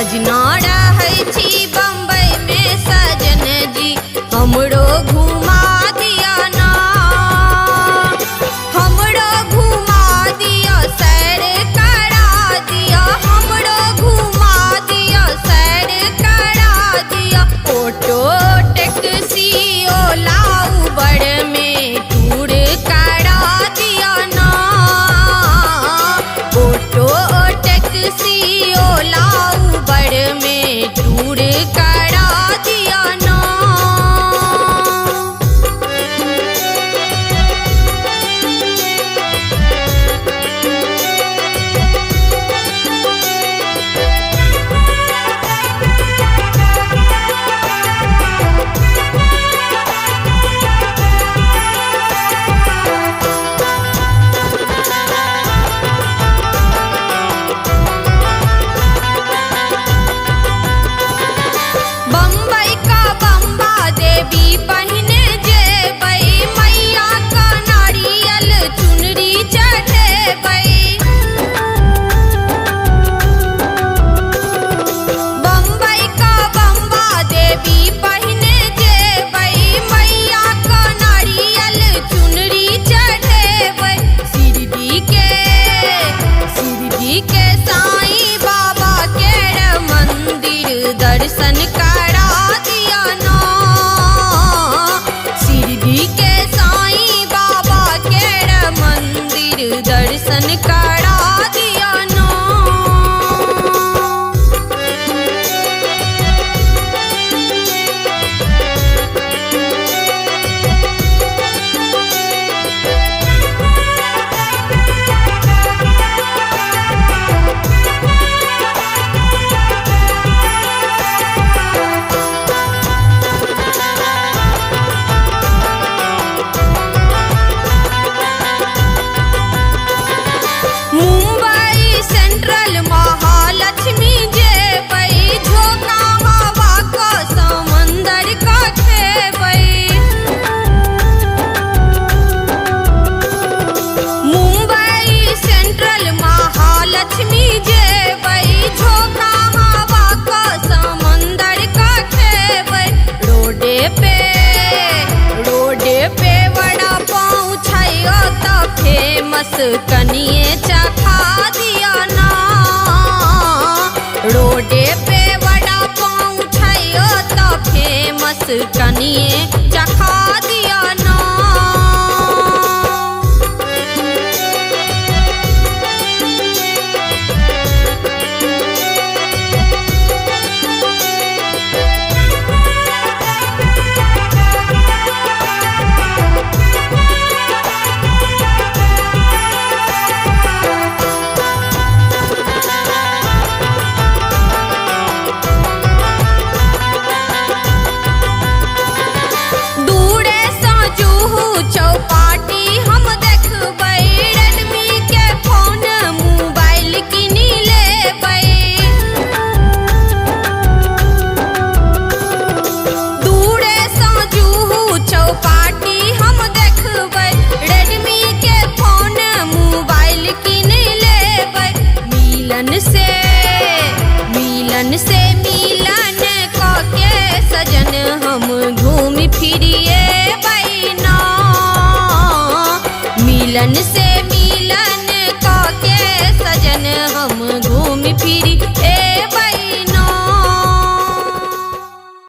सजना रहै छी बम्बई में सजन जी, हमरो घुमा दिया ना। हमरो घुमा दिया सैर करा दिया, हमरो घुमा दिया सैर करा दिया। ऑटो टैक्सी ओला उबर में टूर करा दिया ना। ऑटो टैक्सी ओला उबर में टूर करा दिया ना। बम्बई का बम्बा देवी पहिने जेबै, मैया का नारियल चुनरी चढ़ेबै। बम्बई का बम्बा देवी पहिने जेबै, मैया का नारियल चुनरी चढ़ेबै। शिरडी के साईं बाबा के मंदिर दर्शन करा दिया ना। शिरडी के साईं बाबा के मंदिर दर्शन करा दिया ना। मुंबई सेंट्रल महालक्ष्मी जेबै, झोंका हवा क समंदर क खेबै। मुंबई सेंट्रल महालक्ष्मी जेबै, झोंका हवा क समंदर क खेबै। रोडे पे वड़ा पाँव छै ओतऽ फेमस, कनिए चखा दिया ना। रोडे पे वड़ा पाँव छै ओतऽ फेमस, कनिए चखा दिया ना। दूरे सँ जुहू चौपाटी हम देखबै, रेडमी के फोन मोबाइल किनी लेबै। दूरे सँ जुहू चौपाटी हम देखबै, रेडमी के फोन मोबाइल किनी लेबै। मिलन से मिलन से मिलन कऽ के सजन हम घूमि फिरिए ना। मिलन से